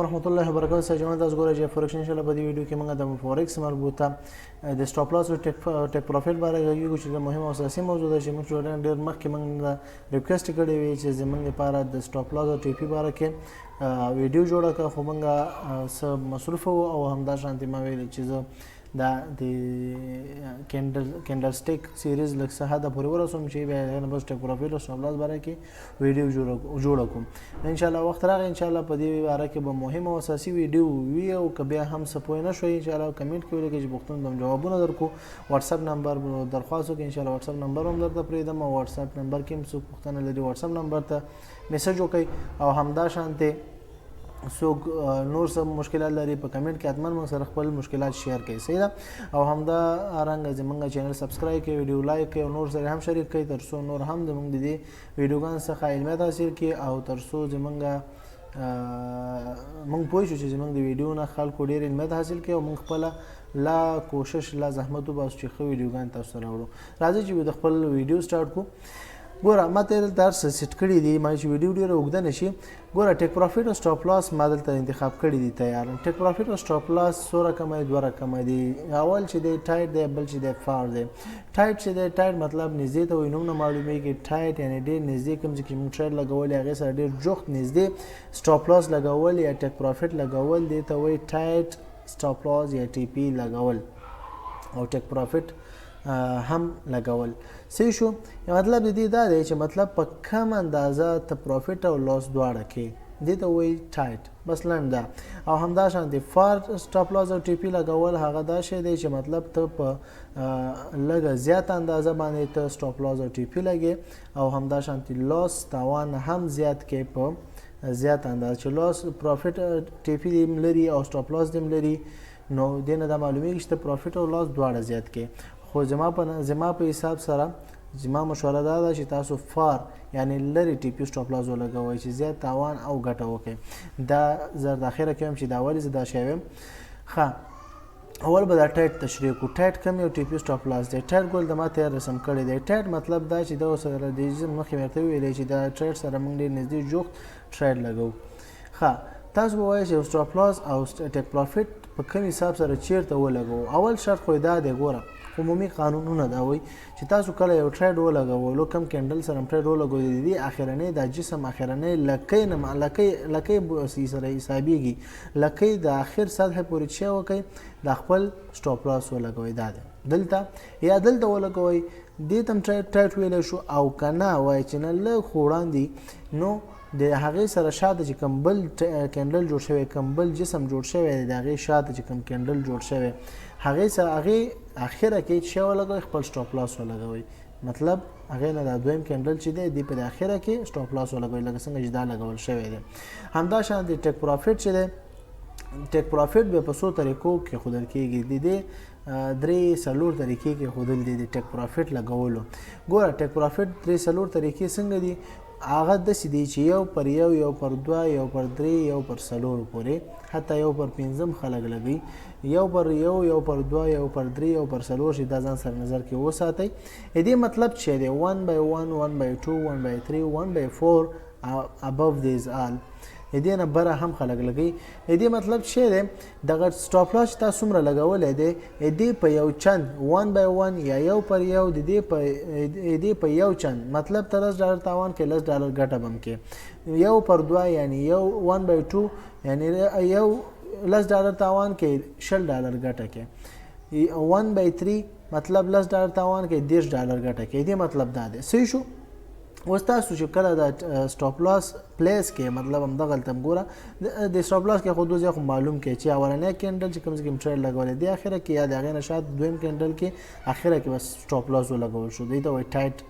ورحمت الله وبرکاته. سره جماعت، تاسو ګورئ چې فورکس. ان شاء الله په دې ویډیو کې موږ د فورکس مربوطه د stop loss او take profit باره غږیږو، چې د مهمه او اساسي موضوع ده، چې موږ سټوډنټ ډېر مخکې موږ request کړی وي چې زموږ لپاره د stop loss او TP باره کې ویډیو جوړه کړه، خو موږ څه مصروف وو او همدا شانتې ما ویلي چې زه دا د candlestick series لږ څه حده پورې ورسوم، چې بیا هغې نه بس take profit او stop loss باره کې ویډیو جوړه کوم. ان شاء الله وخت راغی، ان شاء الله په دې باره کې به مهمه او اساسي ویډیو وي. او که بیا هم څه پوه نه شوئ، ان شاء الله کمنټ کې ولیکئ چې پوښتنو ته جوابونه درکو. واتساپ نمبر درخواست وکړئ، ان شاء الله واتساپ نمبر هم درته پرېږدم او واتساپ نمبر کې هم څوک پوښتنه لري، واتساپ نمبر ته میسج وکړئ. او همدا شانتې څوک نور څه مشکلات لري، په کمنټ کې حتما موږ سره خپل مشکلات share کړئ، صحیح ده. او همدا رنګه زمونږ channel subscribe کړئ، ویډیو like کړئ او نور سره هم شریک کړئ، تر څو نور هم زمونږ د دې ویډیوګانو څخه علمیت حاصل کړي او تر څو زمونږ موږ پوه شو چې زمونږ د ویډیو نه خلکو ډېر علمیت حاصل کړي او موږ خپله لا کوشش، لا زحمت وباسو چې ښه ویډیوګان تاسو ته راوړو. راځئ چې د خپل ویډیو start کو. ګوره، ما ته دلته هر څه set کړي دي، ما چې ویډیو ډېره اوږده نه شي. ګوره، take profit او stop loss ما دلته انتخاب کړي دي تیار. take profit او stop loss څو رقمه دي؟ دوه رقمه دي. اول چې دی tight دی، بل چې دی far دی. tight چې دی، tight مطلب نږدې ته وایي، نوم نه معلومیږي. tight یعنی ډېر نږدې، کوم ځای کې موږ trade لګولی، هغې سره ډېر جوخت نږدې stop loss لګول یا take profit لګول، دې ته وایي tight stop loss یا TP لګول او take profit هم لګول. صحیح شو؟ مطلب د دې دا دی چې مطلب په کم اندازه ته profit او loss دواړه کې، دې ته وایي tight. بس لنډ ده. او همدا شان دی far stop loss او TP لګول، هغه دا شی دی چې مطلب ته په لږه زیاته اندازه باندې ته stop loss او TP لګې او همدا شان loss، تاوان هم زیات کې په زیاته اندازه، چې loss profit TP دې لري او stop loss دې لري، نو دې نه دا معلومیږي چې ته profit او loss دواړه زیات کې. خو زما په حساب سره، زما مشوره دا ده چې تاسو far یعنی لرې TP، stop loss ولګوئ چې زیات تاوان او ګټه وکړئ. دا زر د اخره کې چې دا ولې زه دا شی وایم. ښه، اول به دا tight تشریح کو. tight کم یو TP، stop loss دی. tight ګول د ما تیار رسم کړی دی. tight مطلب دا چې دا سره د مخکې مرته ویلې چې دا trade سره موږ ډېر نږدې جوخت trade لګو. ښه، تاسو به وایئ چې stop loss او take profit په کوم حساب سره چیرته ولګو؟ اول شرط خو دا دی، ګوره، عمومي قانونونه دا وایي چې تاسو کله یو trade ولګولو، کم candle سره trade ولګو، د دې اخرنۍ د جسم اخرنۍ لکۍ نه لکۍ سره حسابېږي، لکۍ د اخر سطح پورې چې وکړئ، د خپل stop loss ولګوئ. دا دی دلته یا دلته ولګوئ، دې ته هم tight ویلی شو. او که نه، وایي چې نه، لږ خو وړاندې، نو د هغې سره شاته چې کوم بل candle جوړ شوی، کوم بل جسم جوړ شوی دی، د هغې شاته چې کوم candle جوړ شوی، هغې سره هغې اخره کې چې ولګوئ، خپل stop loss ولګوئ. مطلب هغې نه دا دویم candle چې دی، دی په د اخره کې stop loss ولګوئ، لکه څنګه چې دا لګول شوی دی. همدا شان د take profit چې دی، take profit به په څو طریقو کې ښودل کېږي. د دې درې څلور طریقې کې ښودل دي د take profit لګولو. ګوره، take profit درې څلور طریقې څنګه دي؟ هغه داسې دي چې یو پر یو، یو پر دوه، یو پر درې، یو پر څلور پورې، حتی یو پر پنځم خلک لګوي. یو پر یو، یو پر دوه، یو پر درې، یو پر څلور، چې دا ځان سره نظر کې وساتئ. دې مطلب چې دی 1 by 1، 1 by 2، 1 by 3، 1 by 4، above this all، دې نه بره هم خلک لګي. دې مطلب څه دی؟ دغه stop loss تاسو څومره لګولې دی، دې په یو چند، 1 by 1 یا یو پر یو، د دې په یو چند، مطلب ته 10 ډالر تاوان کې، 10 ډالر ګټه بم کې. یو پر دوه یعنی یو 1 by 2، یعنی یو 10 ډالر تاوان کې، 20 ډالر ګټه کې. 1 by 3 مطلب 10 ډالر تاوان کې، 30 ډالر ګټه کې. دې مطلب دا دی. صحیح شو؟ اوس تاسو چې کله د stop loss place کې، مطلب هم دغلته ګوره، د stop loss کې خو دوه ځای خو معلوم کې چې اولنې candle چې کوم ځای کې trade لګولې دی اخره کې، یا د هغې نه شاته دویم candle کې اخره کې بس stop loss ولګول شو، دی ته وایي tight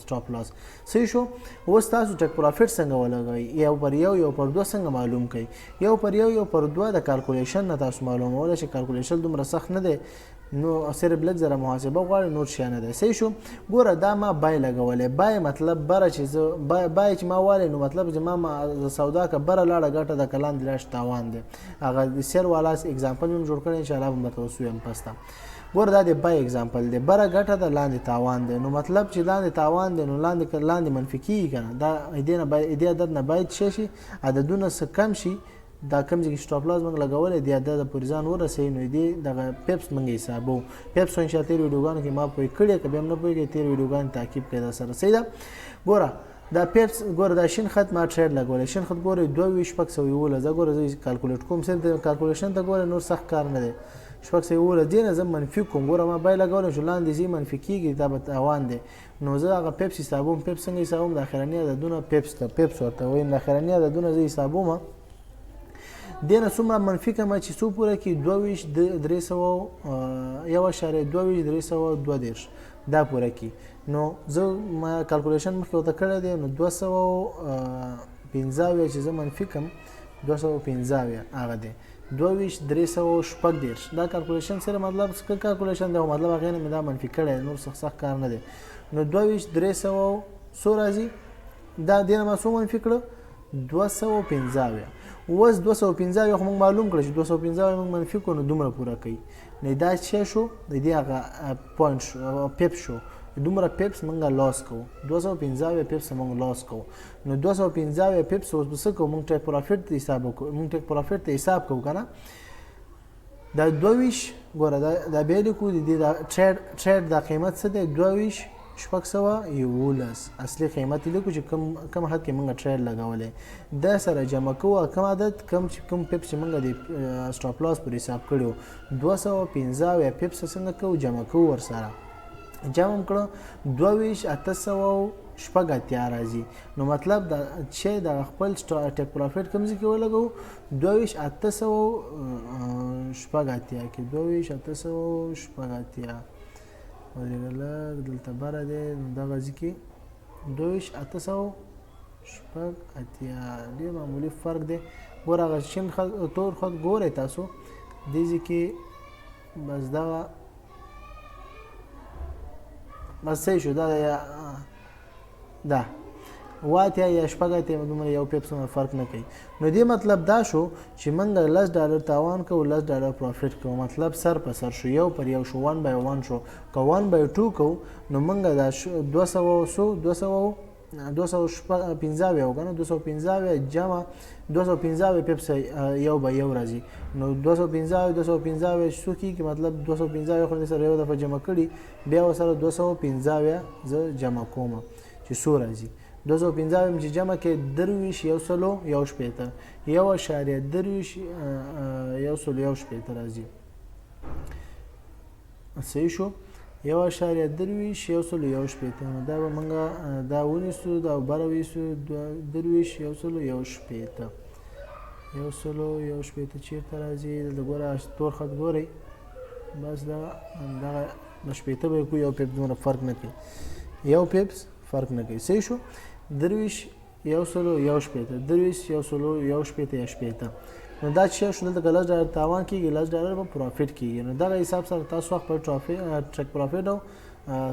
stop loss. صحیح شو؟ اوس تاسو take profit څنګه ولګوئ؟ یو پر یو، یو پر دوه څنګه معلوم کړئ؟ یو پر یو، یو پر دوه د calculation نه تاسو معلومولی شئ. calculation دومره سخت نه دی، نو صرف لږ ذره محاسبه غواړي، نور شی نه دی. صحیح شو؟ ګوره، دا ما buy لګولې. buy مطلب بره چې زه buy چې ما والې، نو مطلب چې ما سودا که بره لاړه ګټه ده، که لاندې لاړ تاوان دی. هغه د sell والا example مې جوړ کړی، انشاءالله به درته اوس ویم پسته. ګوره، دا د buy example دی. بره ګټه ده، لاندې تاوان دی. نو مطلب چې لاندې تاوان دی، نو لاندې منفي کیږي که نه؟ دا دې نه باید، دې عدد نه باید څه شي، عددونه څه کم شي. دا کوم ځای کې سټاپ لاس موږ لګولی دی عدد پورې ځان ورسوي، نو دې دغه pips موږ حسابو. pips خو انشاءالله تېر ویډیوګانو کې ما پوه کړی، که بیا هم نه پوهېږئ تېر ویډیوګان تعقیب کړئ دا سره. صحیح ده؟ ګوره دا pips، ګوره دا شین خط ما trade لګولی، شین خط ګورئ 22,611. دا ګوره زه calculate کوم، صرف د calculation ته ګورئ، نور سخت کار نه دی. 611 دې نه زه منفي کوم. ګوره ما buy لګولی شو، لاندې ځي منفي کېږي، دا به تاوان دی. نو زه هغه pips حسابوم. pips څنګه حسابوم؟ د اخرني عددونه pips ته pips ورته وایم. د اخرني عددونه زه حسابوم، دې نه څومره منفي کوم چې څو پوره کړي؟ 22 300، 1.22332 دا پوره کړي. نو زه ما calculation مخکې ورته کړی دی. نو 275 چې زه منفي کوم، 275 هغه دی 22,336. دا calculation سره مطلب څه calculation دی؟ مطلب هغې نه مې دا منفي کړی، نور څه سخت کار نه دی. نو 22,300 څو راځي؟ دا دې نه ما څو منفي کړه؟ 275. اوس 275 خو موږ معلوم کړو چې 275 موږ منفي کړو نو دومره پوره کوي. نو دا څه شو؟ د دې هغه point شو، pips شو. دومره pips موږ loss کوو، 275 pips موږ loss کوو. نو 275 pips اوس به څه کوو؟ موږ take profit ته حساب کوو، موږ take profit ته حساب کوو که نه. دا 22 ګوره دا بیا لیکو، د دې دا trade دا قیمت څه دی؟ 22,611 اصلي قیمت یې لیکو چې کوم حد کې موږ trade لګولی. دا سره جمع کوو کوم عدد، کوم چې کوم pips چې موږ د stop loss پر حساب کړي وو، 275 pips څنګه کوو؟ جمع کوو ورسره. جمع هم کړو، 22,886 راځي. نو مطلب دا چې دغه خپل take profit کوم ځای کې ولګوو؟ 22,886 کې. 22,886 ودرېږه لږ، دلته بره دی. نو دغه ځای کې 22,886، ډېر معمولي فرق دی. ګوره هغه شین خط تور خط ګورئ تاسو دې ځای کې، بس دغه بس صحیح شو. دا دا 88 یا 86 دومره یو pips فرق نه کوي. نو دې مطلب دا شو چې موږ 10 ډالر تاوان کوو، 10 ډالر profit کوو. مطلب سر په سر شو، یو پر یو شو، 1 by 1 شو. که 1 by 2 کوو نو موږ دا 200 څو 275 و که نه، 275 جمع 275 pips یو به یو راځي. نو 275 275 څو کېږي؟ مطلب 275 خو سره یو دفعه جمع کړي، بیا ورسره 275 زه جمع کوم چې څو راځي. 275 چې جمع کې، 23,161، 1.23,161 راځي. صحیح شو؟ 1.23,161. نو دا به موږ دا ونیسو، دا بره ویسو. 23,161، 161 چېرته راځي؟ دلته ګوره تور خط ګورئ، بس دا دغه 60 به کو، یو pip دومره فرق نه کوي، یو pips فرق نه کوي. صحیح شو؟ 23,161، 23,161 یا 60. نو دا چې شو دلته که 10 ډالر تاوان کېږي، 10 ډالر به profit کېږي. نو دغه حساب سره تاسو خپل take profit او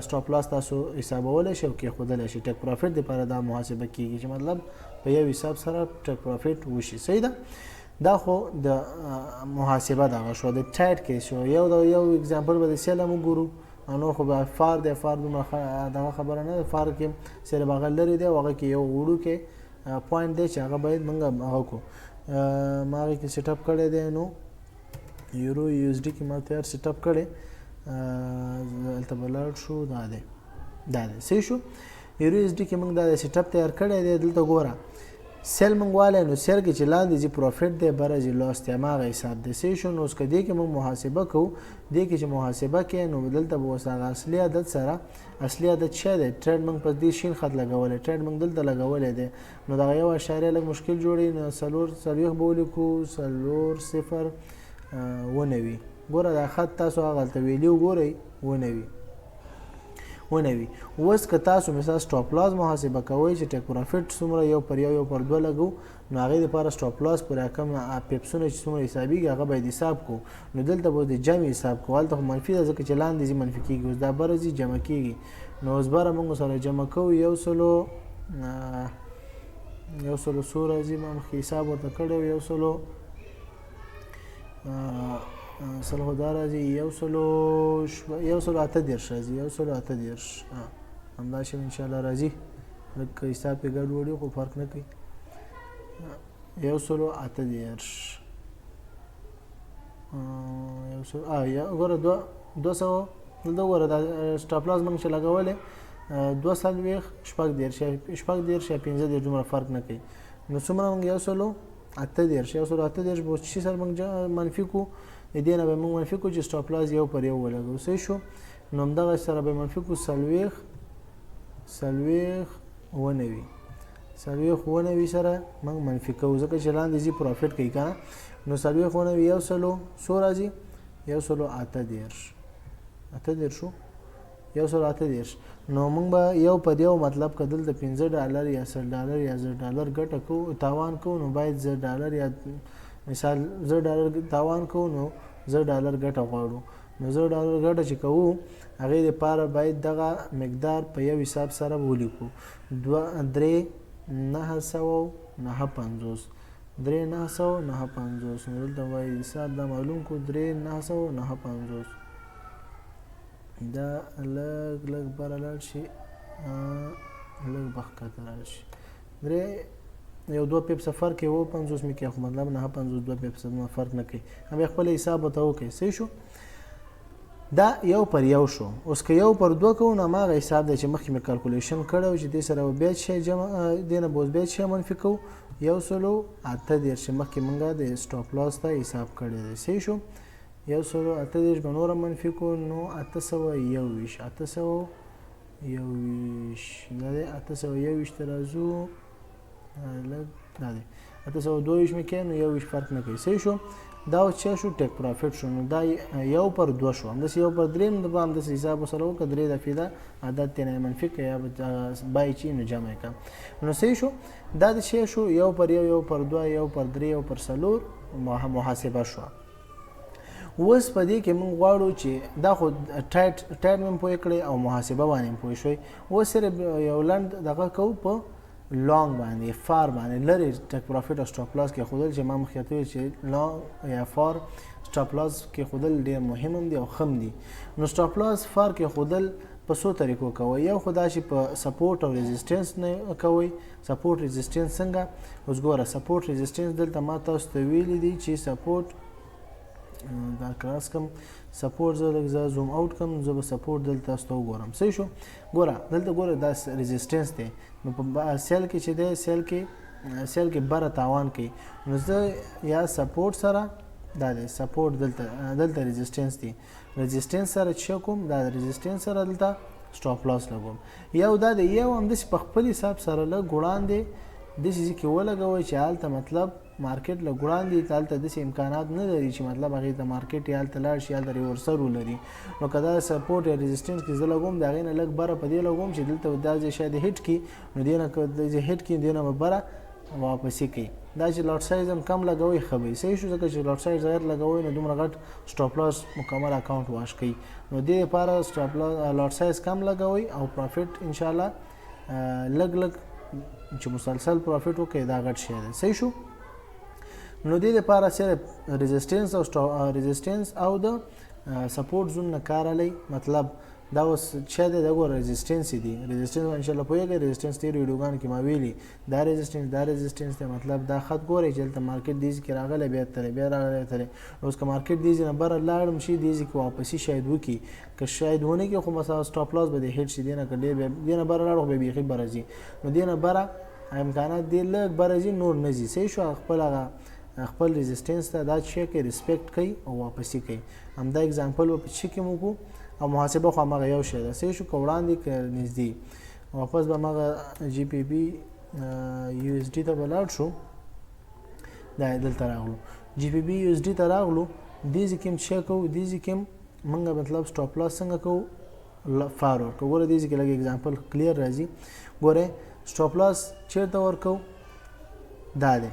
stop loss تاسو حسابولی شئ او کېښودلی شئ. take profit دپاره دا محاسبه کېږي چې مطلب په یو حساب سره take profit وشي. صحیح ده؟ دا خو د محاسبه دغه شو، د trade کې شو. یو د یو example به د sell هم وګورو. نو خو به far دی، far دومره دغه خبره نه ده. far کې صرف هغه لرې دی او هغه کې یو وړوکی point دی چې هغه باید موږ هغه کو. ما هغې کې setup کړی دی. نو Euro USD کې ما تیار setup کړی، هلته به لاړ شو. دا دی، دا دی. صحیح شو؟ Euro USD کې موږ دا setup تیار کړی دی. دلته ګوره sell موږ والی، نو sell کې چې لاندې ځي profit دی، بره ځي loss دی، هماغه حساب دی. صحیح شو؟ نو اوس که دې کې موږ محاسبه کوو، دې کې چې محاسبه کوې نو دلته به اوس هغه اصلي عدد سره، اصلي عدد څه دی؟ trade موږ په دې شین خط لګولی، trade موږ دلته لګولی دی. نو دغه یو اشاریه لږ مشکل جوړوي. نو 44 به ولیکو، 0.097. ګوره دا خط تاسو هغه هلته ویلي وګورئ، 97 ونوي. اوس که تاسو مثال stop loss محاسبه کوئ چې take profit څومره، یو پر یو، یو پر دوه لګو، نو هغې دپاره stop loss پر کوم pips ونه چې څومره حسابېږي هغه باید حساب کو. نو دلته به د جمع حساب کو. هلته خو منفي ده ځکه چې لاندې ځي منفي کېږي، اوس دا بره ځي جمع کېږي. نو اوس بره موږ سره جمع کوو، 100 څو راځي؟ ما مخکې حساب ورته کړی و، 100 خو دا راځي، 138 راځي، 138. همدا شی انشاءالله راځي. لږ که حساب یې ګډ وډ خو فرق نه کوي. 138، یو سل یا ګوره 200. دلته وګوره، دا stop loss موږ چې لګولې 42، 36، 36 یا 35، دومره فرق نه کوي. نو څومره موږ؟ 138. 138 به چې سره موږ منفي کو، د دې نه به موږ منفي کو چې stop loss یو پر یو ولګو. صحیح شو؟ نو همدغه سره به منفي کو 40، 40 و90، 40 و90 سره موږ منفي کوو، ځکه چې لاندې ځي profit کوي که نه. نو 40 و90 یو سلو څو راځي؟ 138، 38 شو، 138. نو موږ به یو پر یو، مطلب که دلته 5 ډالر یا 100 ډالر یا 1000 ډالر ګټه کوو، تاوان کوو، نو باید 1000 ډالر یا مثال 1000 ډالر تاوان کوو، نو 1000 ډالر ګټه غواړو. نو 1000 ډالر ګټه چې کوو، هغې دپاره باید دغه مقدار په یو حساب سره ولیکو: دوه درې نهه سوه نهه پنځوس، 3959. نو دلته باید حساب دا معلوم کو، 3959. دا لږ لږ بره لاړ شي، لږ به ښکته لاړ شي. درې یو دوه pips فرق یې و، 50 مې کې، خو مطلب 59، دوه pips فرق نه کوي. بیا خپل حساب ورته وکړئ. صحیح شو؟ دا یو پر یو شو. اوس که یو پر دوه کوو، نو هماغه حساب دی چې مخکې مې calculation کړی و، چې دې سره به بیا شی جمع، دې نه به اوس بیا شی منفي کوو، 138 چې مخکې مونږه د stop loss ته حساب کړی دی. صحیح شو؟ 138 به نوره منفي کو، نو 821، 821 دا دی. 821 ته راځو لږ، دا دی 822 مې کې، نو 21 فرق نه کوي. صحیح شو؟ دا اوس چې شو، take profit شو. نو دا یو پر دوه شو. همداسې یو پر درې نو به همداسې حساب سره وکړه، درې دفعې دا عدد ترې نه منفي کړه یا buy چې نو جمع کړه. نو صحیح شو؟ دا د شی شو، یو پر یو، یو پر دوه، یو پر درې، یو پر څلور محاسبه شوه. اوس په دې کې موږ غواړو چې دا خو tight tight مې پوه کړئ او محاسبه باندې پوه شوئ. اوس صرف یو لنډ دغه کوو په long باندې، far باندې، لرې take profit او stop loss کې خودل، چې ما مخکې ته چې long یا far stop loss کې خودل ډیر مهم هم دي او ښه هم دي. نو stop loss far کې خودل په څو طریقو کوي. یو خو دا چې په support او resistance نه کوي. support resistance څنګه؟ اوس ګوره، support resistance دلته ما تاسو ته ویلي دي چې support دا cross کم، support زه لږ zoom out کم، زه به support دلته تاسو ته وګورم. صحیح شو؟ ګوره، دلته ګوره، دا resistance دی. نو په sell کې چې دی، sell کې بره تاوان کوي. نو زه یا support سره، دا دی support دلته، دلته resistance دی، resistance سره چې کوم دا resistance سره دلته stop loss لګوم. یو دا دی، یو همداسې په خپل حساب سره لږ وړاندې داسې ځای کې ولګوئ چې هلته مطلب market لږ وړاندې ته هلته داسې امکانات نه لري چې مطلب هغې ته market یا هلته لاړ شي، هلته reversal ولري. نو که دا support یا resistance کې زه لګوم، د هغې نه لږ بره په دې لګوم چې دلته دا ځای شاید hit کړي. نو دې نه که دا ځای hit کړي، دې نه به بره واپسې کوي. دا چې lot size هم کم لګوي ښه به وي. صحیح شو؟ ځکه چې lot size زیات لګوي، نو دومره غټ stop loss مکمل account wash کوي. نو دې لپاره stop loss lot size کم لګوي او profit ان شاء الله لږ لږ چې مسلسل profit وکړي، دا غټ شی دی. صحیح شو؟ نو دې لپاره صرف resistance او resistance او د support zone نه کار الی. مطلب دا اوس چې دی، دا ګوره resistance دی. resistance ان شاء الله پوهیږئ. resistance تیر ویډیوګانو کې ما ویلي، دا resistance، دا resistance دی. مطلب دا خط ګورئ چې دلته market دې کې راغلی، بیا تللی، بیا راغلی، تللی. اوس که market دې نه بره لاړم شي، دې کې واپسی شاید وکي، که شاید ونه کې، خو مثلا stop loss به دې hit شي. دې نه که ډېر بیا دې نه بره لاړ، خو بیا بیخي بره ځي. نو دې نه بره امکانات دې لږ بره ځي، نور نه ځي. صحیح شو؟ خپل هغه خپل resistance ته دا چې کوي، respect کوي او واپسی کوي. همدا example په چې کې مو او محاسبه خو هماغه یو شی ده. صحیح شو؟ که وړاندې که نږدې، واپس به هماغه GBP USD ته به لاړ شو. دا دلته راغلو، GBP USD ته راغلو. دې ځای کې چې کوو، دې ځای کې موږ مطلب stop loss څنګه کوو، far ورکو. ګوره، دې ځای کې لږ example clear راځي. ګوره، stop loss چیرته ورکو؟ دا دی،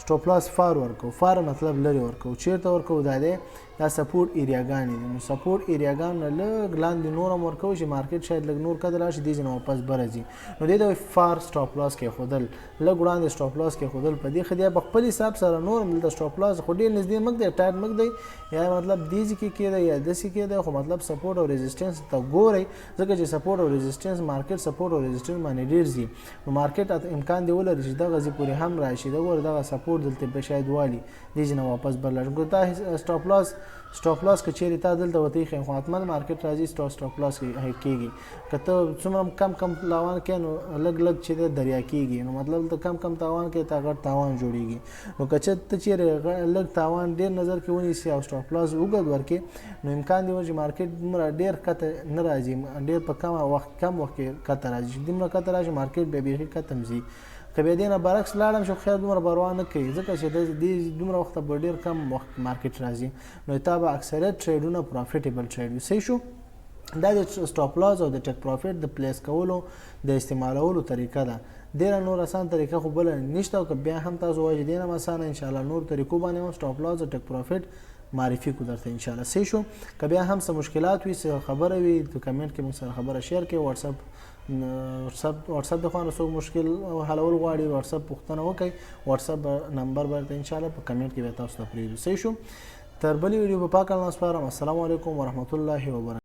stop loss far ورکو. far مطلب لرې ورکو. چیرته ورکو؟ دا دی، دا support area ګانې دي. نو support area ګان نه لږ لاندې نور هم ورکو چې market شاید لږ نور کده راشي، دې نه واپس بره ځي. نو دې د far stop loss کې خودل، لږ وړاندې stop loss کې خودل په دې خدای په خپل حساب سره نور هم دلته stop loss خو ډېر نږدې مګ دی، tight مګ دی، یا مطلب دې ځای کې کېده یا داسې کېده، خو مطلب support او resistance ته ګورئ، ځکه چې support او resistance، market support او resistance باندې ډېر ځي. نو market امکان دی ولري چې دغه ځای پورې هم راشي. دا ګوره، دغه support سپورټ دلته به شاید والي دې ځای نه واپس بر لاړ شي. که تا سټاپ لاس سټاپ لاس که چیرې تا دلته وته ایښی، خو حتما مارکیټ راځي ستا سټاپ لاس کې هیټ کیږي. که ته څومره کم کم تاوان کې، نو لږ لږ چې دی دریا کیږي، نو مطلب ته کم کم تاوان کې تا غټ تاوان جوړیږي. نو که ته چیرې لږ تاوان ډیر نظر کې ونیسي او سټاپ لاس اوږد ورکې، نو امکان دی چې مارکیټ دومره ډیر کته نه راځي، ډیر په کم وخت کې کته راځي. چې دومره کته راشي، مارکیټ بیا بیخي کته ځي. که بیا دې نه برعکس لاړم شو، خیر دومره پروا نه کوي، ځکه چې د دې دومره وخت په ډیر کم وخت مارکیټ راځي، نو تا به اکثریت ټریډونه پروفیټیبل ټریډ وي. صحیح شو؟ دا د سټاپ لاس او د ټیک پروفیټ د پلیس کولو د استعمالولو طریقه ده. ډیره نور اسان طریقه خو بله نشته، او که بیا هم تاسو وایئ چې دې نه هم اسانه، ان شاء الله نور طریقو باندې هم سټاپ لاس او ټیک پروفیټ معرفي کو درته ان شاء الله. صحیح شو؟ که بیا هم څه مشکلات وي، څه خبره وي، په کمنټ کې موږ سره خبره شیر کړئ. واتساپ د خوانه څوک مشکل حلول غواړي، واتساپ پوښتنه وکړئ. واتساپ نمبر به ان شاء الله په کمنټ کې به تاسو ته پرېږدو. صحیح شو؟ تر بلې ویډیو په پاک الله سپارم. السلام علیکم ورحمت الله وبرکاته.